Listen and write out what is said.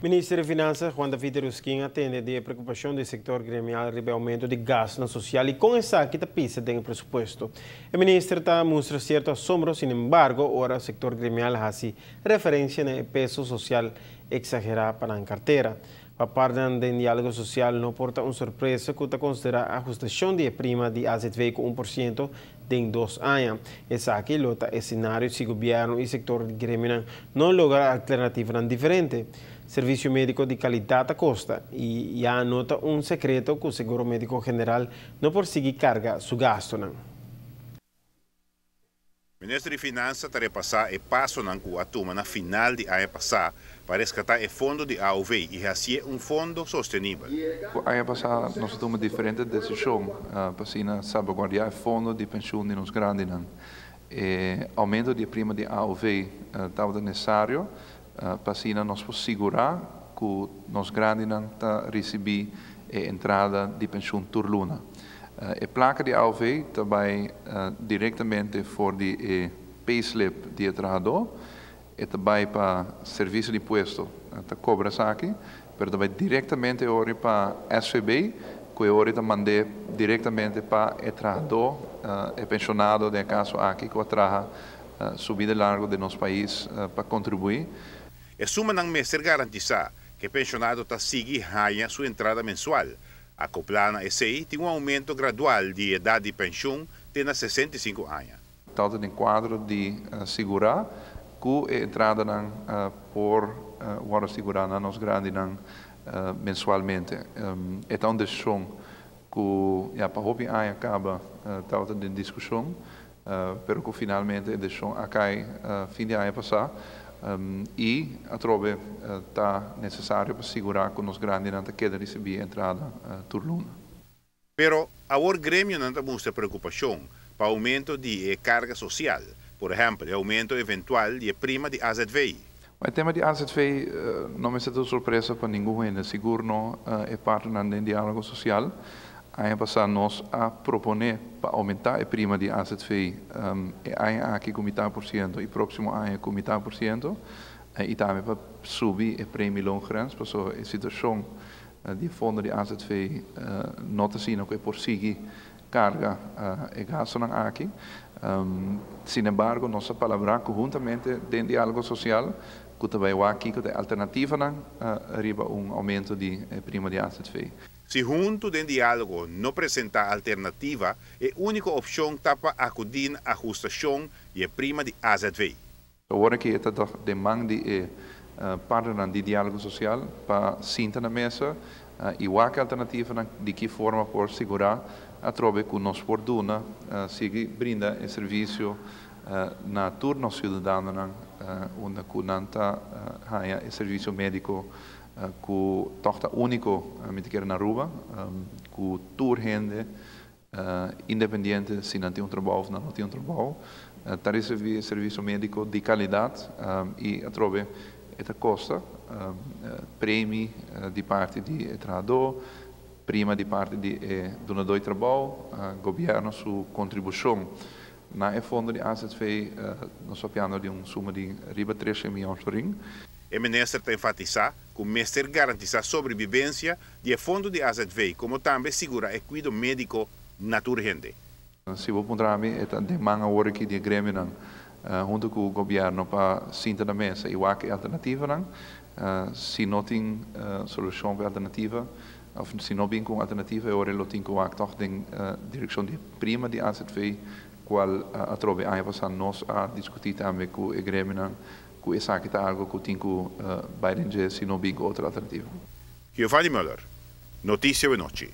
Minister di Finansa, Juan David Yrausquin, a tende di preocupacion di sector gremial riba aumento di gasto social y con esaki ta pisa den presupuesto. E minister ta mustra cierto asombro, sin embargo, ora sector gremial haci referencia na peso social exagera pa e cartera. Pa parte di dialogo social no por ta un sorpresa cu ta considera ahustacion di prima di AZV cu 1% den 2 aña. Esaki lo ta scenario si gobierno y sector gremial no logra alternativa diferente. Servicio medico di calidad ta costa y ya no ta un secreto cu seguro medico general no por sigui carga su gasto. Minister di Finansa ta repasa e pasonan cu a tuma na final di aña pasa pa rescata e fondo di AOV y haci un fondo sostenibel. Aña pasa nos a tuma diferente decision pa asina salvaguardia e fondo di pensioen di nos grandinan. E aumento di prima di AOV tabata necesario pa asina nos por sigura cu nos grandinan ta ricibi e entrada di pensioen tur luna. E placa di AOV ta bay directamente for di e payslip di trahador y tambe pa servicio di impuesto, ta cobra esaki, pero tambe directamente ora pa SVB, cu ora ta manda directamente pa e trahador, e pensionado, den caso aki, cu traha su bida largo di nos pais pa contribui. E sumanan mester garantisa cu e pensionado ta sigui haya su entrada mensual. Acopla na esey tin un aumento gradual di edad di pensioen te na 65 aña. Tanto den cuadro di sigura cu e entradanan por wordo sigura na nos grandinan mensualmente. E ta un decision cu ya pa hopi aña caba tabata den discusion, pero cu finalmente e decision a cay fin di aña pasa y atrobe ta necesario pa sigura cu nos grandinan ta keda ricibi entrada tur luna. Pero awor gremionan ta mustra preocupacion pa aumento di carga social, por ehempel, e aumento eventual di prima di AZV. E tema di AZV no mester ta sorpresa pa ningun hende, sigur no e parti di dialogo social. Aña pasa nos a propone pa aumenta e prima di AZV e aña aki cu 0,5% y proximo aña cu 0,5% y tambe pa subi e premieloongrens, pasobra e situacion di fondo di AZV no ta asina cu por sigui carga e gastonan aki. Sin embargo, nos a palabra conhuntamente den dialogo social cu tambe aki cu alternativanan riba un aumento di prima di AZV. Si hunto den dialogo no presenta alternativa, e unico opcion ta pa acudi na ahustacion di prima di AZV. Awor aki ta den man di partner di dialogo social pa sinta na mesa y wak alternativanan di ki forma por sigura atrobe cu nos por duna, sigui brinda e servicio na tur nos ciudadanonan unda cu nan ta haya e servicio medico cu toch ta unico mi ta kere na Aruba, cu tur hende, independiente si nan tin un trabou of no tin un trabou, ta ricibi servicio medico di calidad y atrobe e ta costa premie di parti di trahador, prima di parti di dunador di trabou, gobierno su contribucion na e fondo di AZV, nos ta papiando di un suma di riba 13 miyon florin. E minister ta enfatisa cu mester garantisa sobrevivencia di fondo di AZV, como tambe sigura e cuido medico na tur hende. Si bo puntra mi, ta den man awor aki di gremionan hunto cu gobierno pa sinta na mesa y wak alternativanan. Si no tin solucion pa alternativa, of si no bin cu alternativa, awor lo tin cu wak toch den direccion di prima di AZV, cual atrobe aña pasa nos a discuti tambe cu e gremionan cu esaki ta algo cu tin cu bay si no bin cu otro alternativa. Giovanni Muller, Noticia Nochi.